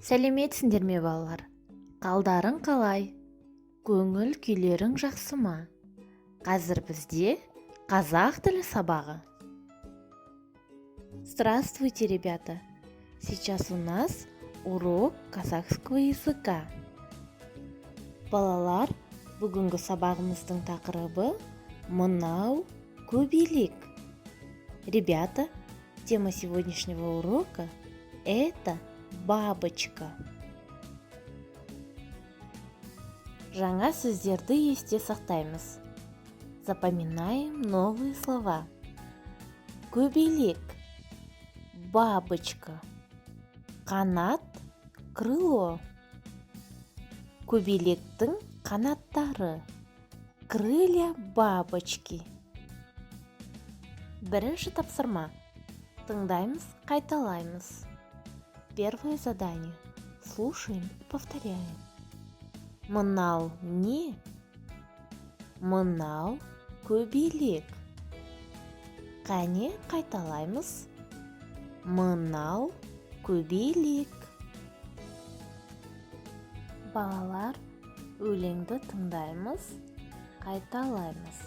Сәлеметсіңдер ме, балалар? Қалдарың қалай? Көңіл күйлерің жақсы ма? Қазір бізде қазақ тілі сабағы. Здравствуйте, ребята! Сейчас у нас урок казахского языка. Балалар, бүгінгі сабағымыздың тақырыбы: «Мынау көбелек». Ребята, тема сегодняшнего урока – это бабочка. Жаңа сөздерді есте сақтаймыз. Запоминаем новые слова. Көбелек – бабочка. Қанат – крыло. Көбелектің қанаттары – крылья бабочки. Бірінші тапсырма. Тыңдаймыз, қайталаймыз. Первое задание. Слушаем и повторяем. Мынау не? Мынау көбелек. Қане, қайталаймыз. Мынау көбелек. Балалар, өлеңді тыңдаймыз, қайталаймыз.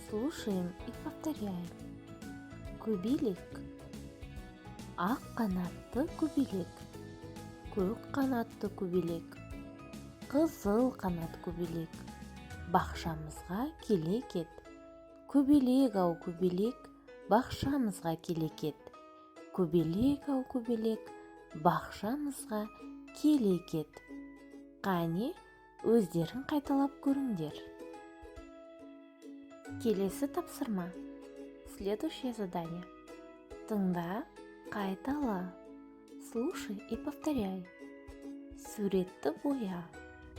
Слушаем и повторяем. Көбелек. Ақ қанатты көбелек, көк қанатты көбелек, қызыл қанат көбелек, бақшамызға келе кет. Көбелек ау, көбелек, бақшамызға келе кет. Көбелек ау, көбелек, бақшамызға келе кет. Қане, өздерің қайталап көріңдер. Келесі тапсырма. Следующее задание. Тыңда, қайтала. Слушай и повторяй. Суретті боя.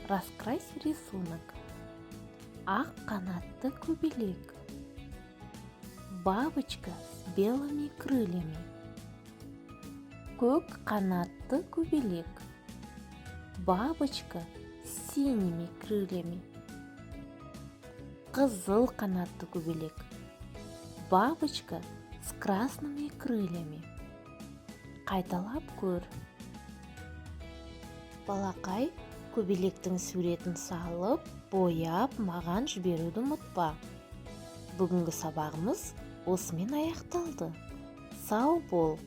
Раскрась рисунок. Ақ қанатты көбелек. Бабочка с белыми крыльями. Көк қанатты көбелек. Бабочка с синими крыльями. Қызыл қанатты көбелек. Бабочка с красными крыльями. Қайталап көр. Балақай, көбелектің суретін салып, бояп, маған жіберуді ұмытпа. Бүгінгі сабағымыз осымен аяқталды. Сау бол.